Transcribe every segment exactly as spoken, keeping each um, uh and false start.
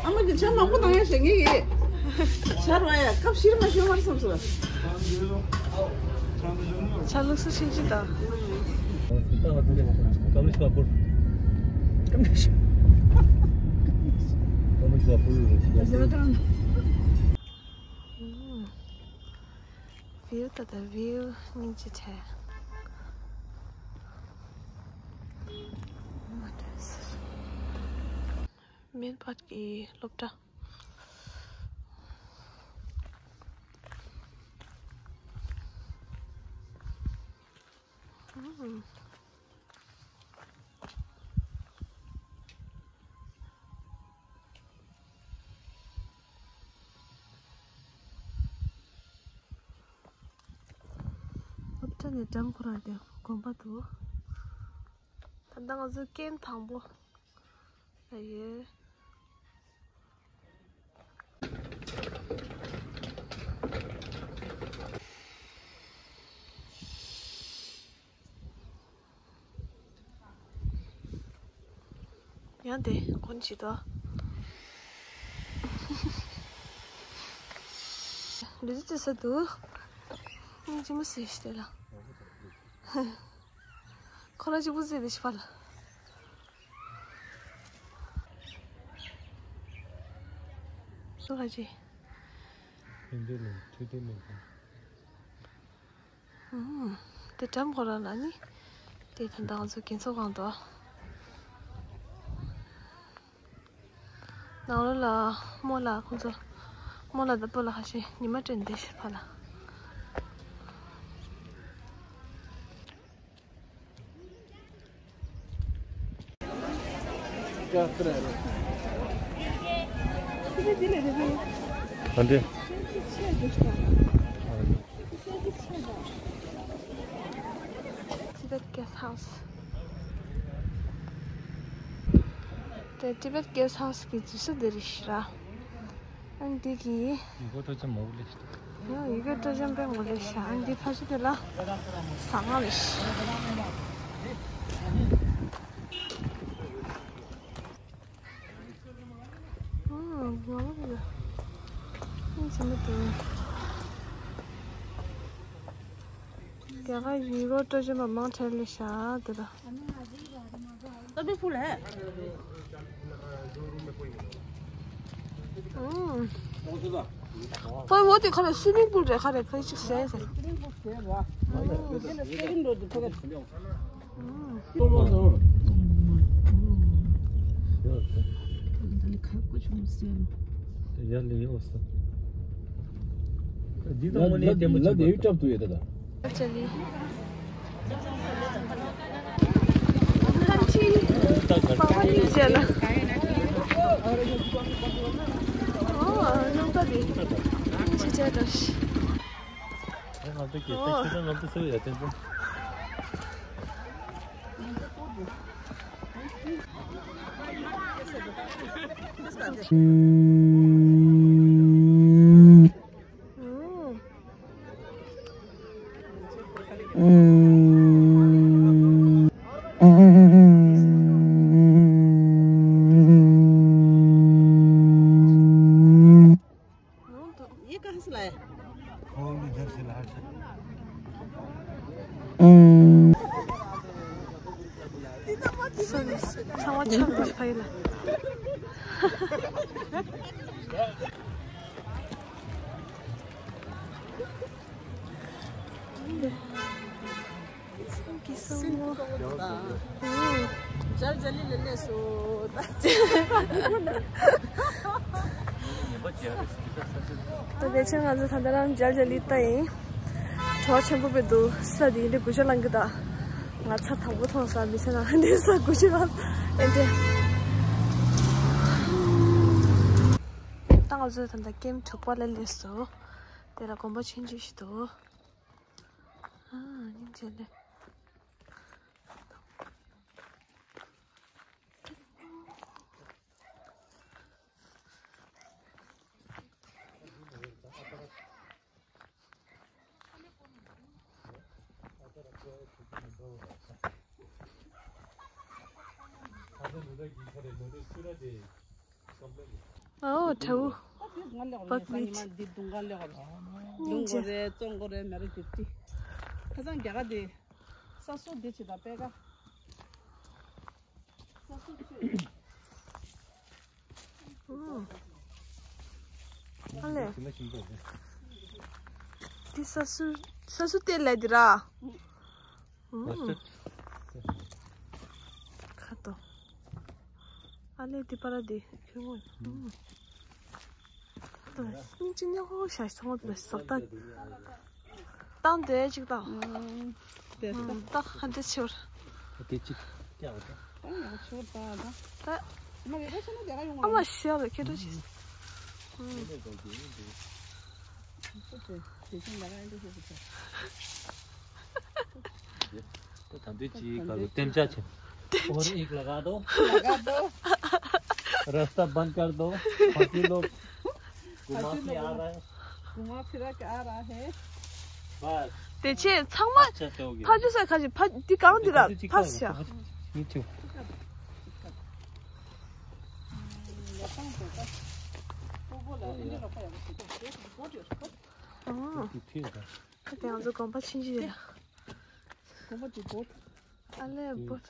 ཨ་མ་གི་ཇ་མང་པོ་གནང་ཡ་ཞེ་ངེས་ཡིན། ཇ་རོ་ཡ་སྐབས་ཤིག་མ་ཤོར་བར་བསམ་སོང་། ཇ་ལུགས་སུ་ཕྱིན་ཅི་ད། ཀམ་ལི་ཤ་པུར། ཀམ་ལི་ཤ། ཀམ་ལི་ཤ་པུར། བིའུ་ད་ད་བིའུ་སྙིང་རྗེ་ཆེ། མེན་པཱརྐ་གི་སློབ་གྲྭ། ཨུམ། སློབ་གྲྭ་ནས་འགྲམ་ཁོ་རང་དེ་དགོན་པ་འདུག་ད་ལྟ་ང་ཚོ་ཀེམ་དང་པོ་ལ་ཡོད། ཡང་དེ་གོན་བྱེད་དོ། ལུས་ཙི་ས་འདུག་སྙིང་རྗེ་མོ་ཟེར་ཞིག་དེ་ལ། ཁོ་རང་གཅིག་པུ་ཟེར་དེ་ཞིག་ཕ་ལ། སུ་ལ་ཅི། ཕན་འབྲས་ལ་འཕྲོད་བསྟེན་མེད་ཀྱང་། ཨུམ། དེ་འགྲམ་ཁོ་རང་ལ་ནི། དེ་ད་ལྟ་ང་ཚོ་རྒན་ཚོགས་ཁང་དུ། ནང་ལོགས་ལ་རྨོ་ལགས་ཁོང་ཚོ། རྨོ་ལགས་དང་སྤོ་ལགས་ཁ་ཤས་ཉི་མ་སྤྲད་འདི་ཕར་ལ། Tibet Guest House. དེ་Tibet Guest House གི་འཛུལ་ས་འདི་རེད་ཤག་ར། ཨང་འདི་གི། ཡི་གེ་སྤྲོ་འཆམ་མང་པོ་སླེབས་ཤག་ཡང་ཡི་གེ་སྤྲོ་འཆམ་དཔེ་མང་པོ་སླེབས་ཤག་ཨང་འདི་ཕ་ཤི་དེ་ལ་ཟ་ཁང་རེད་ཤག་ཨང་ང་ལ་ཡ། ཨང་ཆེན་པོ་འདུག་རྒྱ་གར་ཡུ་རོ་སྤྲོ་འཆམ་པ་མང་དྲགས་ལས་ཤག་དེ་ལ། ཨང་། ཕ་བོ་དེ་ཁ་ལ་སུའི་མིང་པུལ་རེད་ཁ་རེད་ཁ་ཅིག་ཟེར་ཟེར། ཨང་། ཡར་ལེན་ཡོད་ས། འདི་དང་དངོས་གནས་ལྟད་མོ་ལ་བྱེད་པ་དེ་ཡུལ་སྐྲབ་ཏུ་ཡོད་ད། ལ་ཅ་ལི། ཁམ་ཆི། པ་པ་ནི་ཅ་ལ། ཨོ་རྣམ་པ་དེ། ནི་ཅི་ཅ་ལ་ཤི། ང་ཚོ་གི་ཏེ་ཁྱེད་ཚོ་ང་ཚོ་ཚོ་ཡ་ཏན་ཏན། ཡི་ག་ཧ་སི་ལ་ཡ། ཁོང་གི་རྒྱབ་ཤེས་ལ་ཧ་ཤ། ཚང་མ་ཆགས་པ་ཕ་ཡི་ལ། གི་སོང་མོ། ཇལ་ཇལ་ལི་ལ་སླེབས་སོང་། ད་དེ་ཕྱིར་ང་ཚོ་ད་ལྟ་རང་ཇལ་ཇལ་ལི་ལྟ་ཡིན། བྲོ་བ་ཆེན་པོ་བས་འདུག་ས་འདི་འདི་དགུ་ཤ་ལང་གི་ད། ང་ཚར་དང་པོ་མཐོང་ས་མི་ཚེ་ནང་འདི་ས་དགུ་ཤ་ལང་ཨེ་འདྲེ། ད་ང་ཚོ་ད་ལྟ་ཀེམ་དྲུག་པ་ལ་སླེབས་སོང་། དེ་ལ་དགོན་པ་ཆུང་ཆུང་ཞིག་འདུག་ཨ་སྙིང་རྗེ་ལེ། ཨོ་ཁྲ་བོ། ཨ་དེ་ང་ལེགས་རེད། ས་ཉི་མ་འདི་དུང་ག་ལེགས་རེད། སྙིང་རྗེ། བཙོང་དགོས་རེད་བཙོང་དགོས་རེད་མེ་རོ་གྱུར་ཅི། ཁ་སང་རྒྱ་གར་དེ་ས་སོ་འདི་ཅི་དང་པད་ཀ་ས་སོ་ཆུ། ཨ་ལས། འདི་ས་སུ་ས་སུ་ཏེ་ལས་འདི་ར། ཁ་ཏོ། ཨ་ལས་འདི་པ་ར་འདི་ཁྱོད་ངོ་། སྙིང་རྗེ་ཉག་ཧོ་ཤ་ཚང་མ་དེ་ལ་ཟག་ད། བཏང་དེ་གཅིག་བཏང་། དེ་ལྟ་ཧ་འདྲ་ཆེ་བར། དེ་གཅིག་ཀྱང་བཏང་། ད་ཡང་ཆོར་ད་ད། ད་མ་རེད་ཤ་ན་དེ་ག་ཡོང་ཨ་མ་ཤ་བའི་ཁྱེད་རང་ཞིག་ད་དུས་ཅིག་ག་གི་གཏན་འཇགས་ཆེ། और एक लगा दो। लगा दो। रास्ता बंद कर दो। हाथी लोग घुमा फिरा के आ रहा है। घुमा फिरा के आ रहा है। बस। དེ་ཆེ་ཚང་མ་अच्छा से हो गया। ཕ་ཇུ་ས་ཁ་ཅིག་ཕ་འདི་གང་འདི་ར་ཕ་ཤ། ཡིན་ཆུ། ཨ། དེ་ང་ཚོ་དགོན་པ་ཕྱིན་ཅི་རེད། དགོན་པ་དེ་བོད། ཨ་ལས་བོད།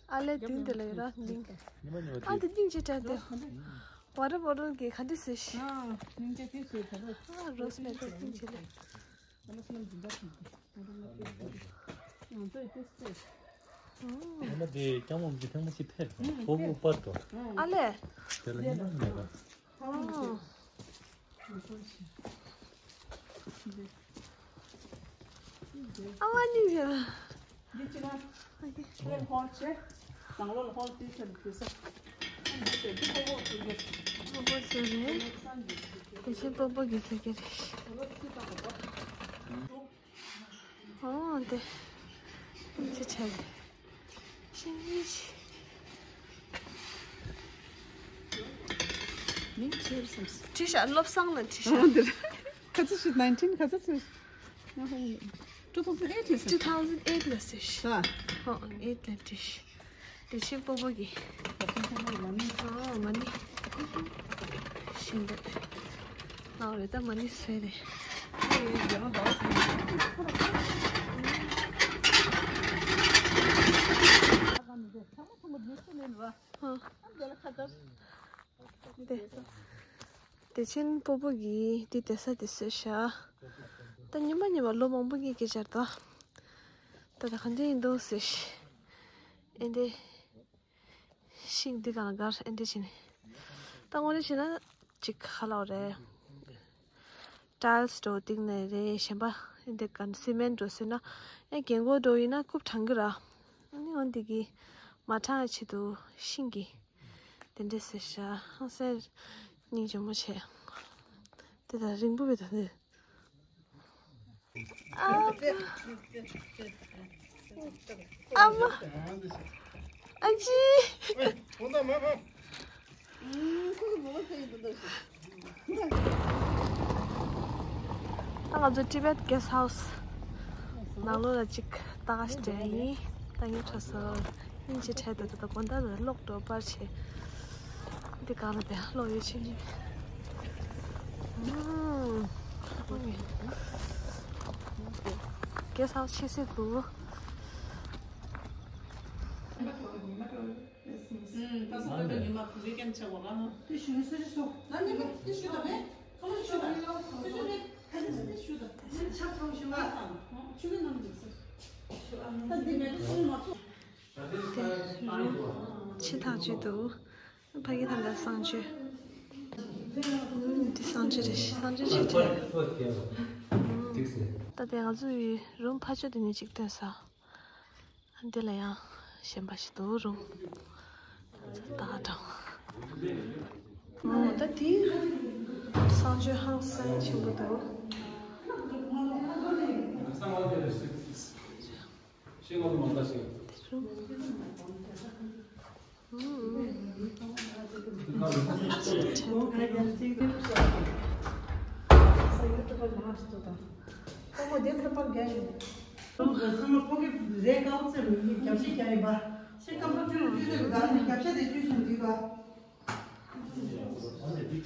ཨ་ལས་མདུན་དེ་ལ་ཡོད་ར་མདུན། ཨ་དེ་སྙིང་རྗེ་དྲན་ཏེ། བ་ར་བ་ར་གི་ག་འདྲ་ཟེར་ཤི། ཨ་རོས་མེད་དེ་སྙིང་རྗེ་ལ། ཨ་མ་དེ་སྐྱ་མོ་གི་ཐེངས་མ་ཞིག་ཕེབས་སོང་། ཕོ་བོ་པར་དུ། ཨ་ལས། དེ་ལ་ཉི་མ་མེད་པ། ཨོ། ཨ་མ་ནི་ཡ། འདི་ཅི་ན། ཨ་ཀེ། ཁྱེད་ཧོལ་ཆེ། ནང་ལོགས་ཧོལ་དེ་ཚོ་འདུག་ས། འདི་ཚོ་འདི་ཧོལ་ཧོལ་ཚོ་རེད། དེ་ཆེན་པོ་པོ་གི་ཚོ་གི་རེད། ཨོ་དེ། ཅི་ཆ་རེད། ཤིང་ཡིན་ཤི། མིང་ཁྱེར་སོང་། ཁྲི་ཤ་བློ་བཟང་ལ་ཁྲི་ཤ། ཨོ་འདིར། ཁ་ཚ་ཤི་nineteen ཁ་ཚ་ཤི། two thousand eight ལ་ཟེར། two thousand eight ལ་ཟེར་ཤི། ཨ། ཨོ་eight ལ་ཁྲི་ཤ། དེ་ཆེན་པོ་པོ་གི། ཨོ་མ་ནི། ཤིང་འདི། ནའོ་རེད་ད་མ་ནི་སེ་རེད། ཨ། དེ་དེ་ཆེན་པོ་པོ་གི་དེ་དེ་ས་དེ་སོས་ཤ། ད་ཉི་མ་ཉི་མ་ལོ་མང་པོ་གི་སྐད་ཆ་རེད་ད། ད་ད་ག་འདྲ་ཡིན་འདུག་ཟེར་ཤི། ཨེ་འདྲ། ཤིང་འདི་གང་གར་ཨེ་འདྲ་བྱས་ནས། ད་དངོས་གནས་བྱས་ན་ཅིག་ཁ་ལོ་རེད། ཊའིལ་སི་འགྲོ་སྟེང་ནས་རེད་གཞན་པ་ཨེ་འདྲ་གན་སི་མེན་འགྲོ་སྲིད་ན་ཨེ་རྒན་གོག་འགྲོ་ཡིན་ན་རྐུབ་དྲང་གི་ར། ཨ་ནི་འོན་འདི་གི་མ་དྲང་ཡ་ཆེད་དུ་ཤིང་གི་དེ་འདྲ་ཟེར་ཤ་ཧང་སེ་སྙིང་རྗེ་མོ་བྱས། དེ་ད་རིང་པོ་བས་ད་འདི། ཨ་མ། ཨ་མ། ཨ་ཅི། ད་ང་ཚོ་Tibet Guest House ནང་ལོགས་ལ་ཅིག་ལྟ་ག་ཞིག་འགྲོ་ཡིན། ད་ངའི་གྲོགས་སོ། སྙིང་རྗེ་འཕྲད་དོ། ད་དགོང་དག་ལ་གློག་འགྲོ་པར་བྱེད། འདི་ག་ལ་བསྡད་ལོ་ཡོད་ཕྱིན་ནི། གེ་སར་ཕྱི་སེ་འདུག་ཕྱི་ཐག་ཆོད་འདུག་ཕ་གི་ད་ལྟ་གསང་སྤྱོད། ཨུམ། འདི་གསང་སྤྱོད་རེད། གསང་སྤྱོད་བྱེད་དུས། ད་ལྟ་ང་ཚོ་ཡི་རུམ་ཕ་ཆོས་དེ་ནས་ཅིག་སྟོན་ས། འདི་ལ་ཡང་གཞན་པ་ཞིག་འདུག་རུམ། ད་དྲང་། ཨོ་ད་དེ་གསང་སྤྱོད་ཧང་སང་ཆེན་པོ་འདུག་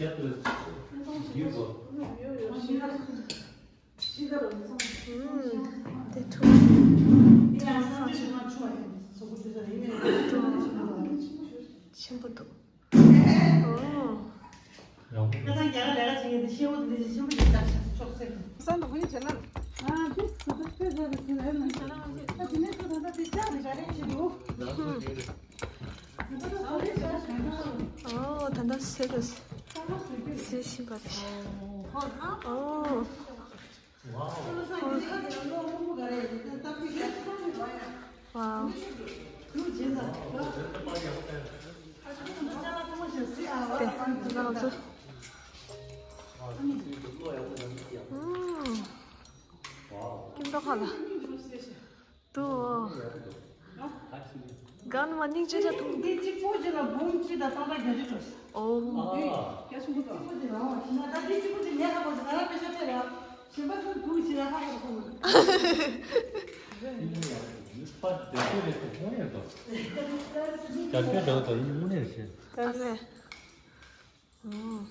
ཨུམ། དེ་ཐུག་ཆེན་པོ་འདུག་ཨོ། ཨོ། ད་ལྟ་སེ་རུ་སེ་བཞིན་པ་རེད། ཨོ། ཝའོ། དེ་ང་ཚོ། ཨུམ། ཀུན་ཏོག་ཁ་ལ། དུ། གང་མ་སྙིང་རྗེ་ར་ཐུང་། འདི་གཅིག་པོ་ཅིག་ལ་འབུམ་གཅིག་དང་སྟོང་ཕྲག་བརྒྱད་ཅུ་འགྲོ། ཨོ། གཅིག་པོ་ཅིག་ལ་ཨོ་ང་ད་འདི་གཅིག་པོ་ཅིག་ལས་ཁག་པོ་ཅིག་ང་རང་པེ་ཤ་ཕྲད་ར། གཞན་པ་ཚོ་འབུམ་ཅིག་ལས་ཁག་པོ་ཅིག་ཁོ་མ། རྒྱ་སྐད་འདྲ་བོ་དང་དངོས་གནས་རེད། ཨ་ལས། ཨོ།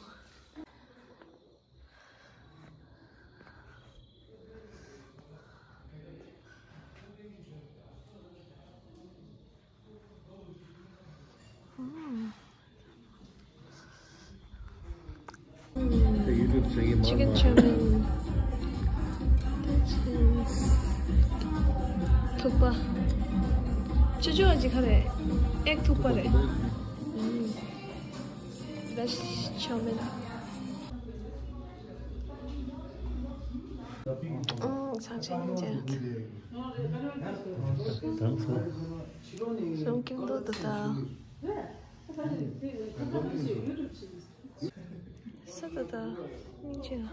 Chicken chow mein. ཐུག་པ། ཅི་ཅོ་ཅི་ཁ་རེད། ཨེག་ཐུག་པ་རེད། Veg chow mein. ཨང་། ཚང་ཆེན་ཅན། དང་སོ། སོང་ཀིང་དོ་དོ་ད། ས་དོ་ད། མིང་ཆེ་ན།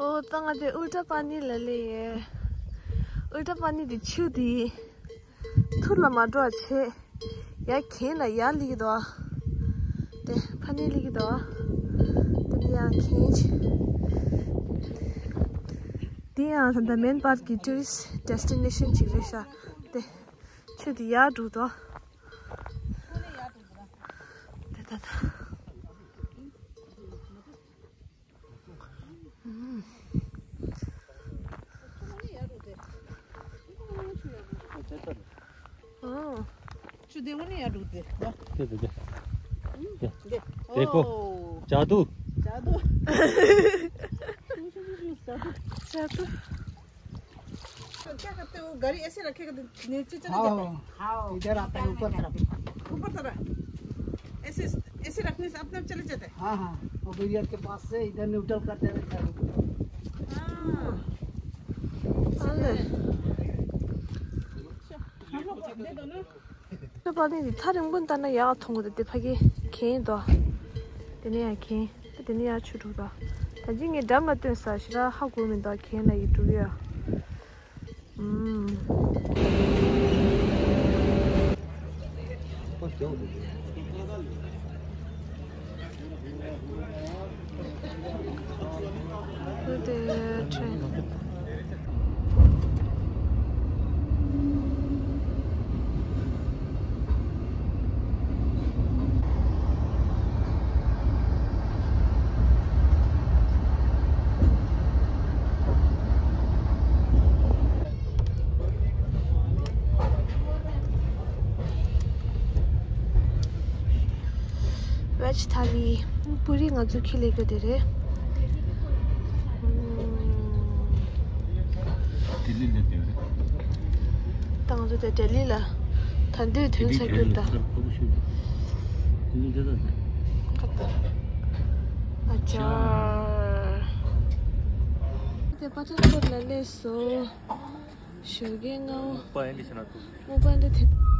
ཨོ། ད་ང་དེ་ཨུལ་ཊ་པ་ནི་ལ་ལེ་ཡེ། ཨུལ་ཊ་པ་ནི་དེ་ཆུ་དེ་ཐུར་ལ་མ་འགྲོ་བ་བྱེད། ཡ་གན་ལ་ཡ་ལི་གི་དོ། དེ་ཕ་ནི་ལི་གི་དོ། དེ་ནི་ཡ་གན་ཆེ། དེ་ཡང་ད་ལྟ་མེན་པར་གི་ཊུ་རི་སི་ཊི་ཌེ་སི་ཊི་ནེ་ཤན་ཅིག་རེད་ཤག་དེ་ཆུ་དེ་ཡར་འགྲོ་དོ། དེ་ད་ད། ཆུ་དེ་ངོ་ནས་ཡར་འགྲོ་དེ། དེ་དེ་དེ། དེ་ཁོ། ཇ་དུ། ཇ་དུ། ཇ་དུ། क्या करते हो? गाड़ी ऐसे रखेगा तो नीचे चले जाते हैं। हाँ, इधर आता है ऊपर तरफ। ऊपर तरफ। ऐसे, ऐसे रखने से अपने आप चले जाते हैं। हाँ, हाँ, वो बैरियर के पास से इधर न्यूट्रल करते रहता है। हाँ। ཨུལ་ཊ་པ་ནི་དེ་ཐག་རིང་པོ་ནས་ལྟ་ན་ཡག་མཐོང་གི་འདུག་དེ་ཕ་གི་གན་དོ། དེ་ནས་ཡར་གན། དེ་ནས་ཡར་ཆུ་འགྲོ་དོ། ད་ཅི་ངས་འགྲམ་ལ་སྟོན་ས་ཞེ་དྲག་ཧ་གོ་མི་འདུག་གན་ལ་ཡི་འགྲོ་གི་ཡོད། ཨུམ། ཝེཇ་ཐ་ལི། པུ་རི་ང་ཚོ་ཁྱེར་སླེབས་རྒྱུ་དེ་རེད། ལྡི་ལི་སླེབས་རྒྱུ་རེད། ད་ང་ཚོ་དེ་ལྡི་ལི་ལ་ད་འདོད་དོན་ལྡི་ལི་ཚར་རྒྱུ་ད། ལྡི་ལི་འདི་ད་ད། ཨ་ཅག་དེ་པ་ཊན་ཀོཊ་ལ་སླེབས་སོང་། ཞོགས་ཀས་སྔ་པོ། པ་ཡིན་གྱི་ཕྱི་ན་ཐུག་མོ་པ་འདི་དེ།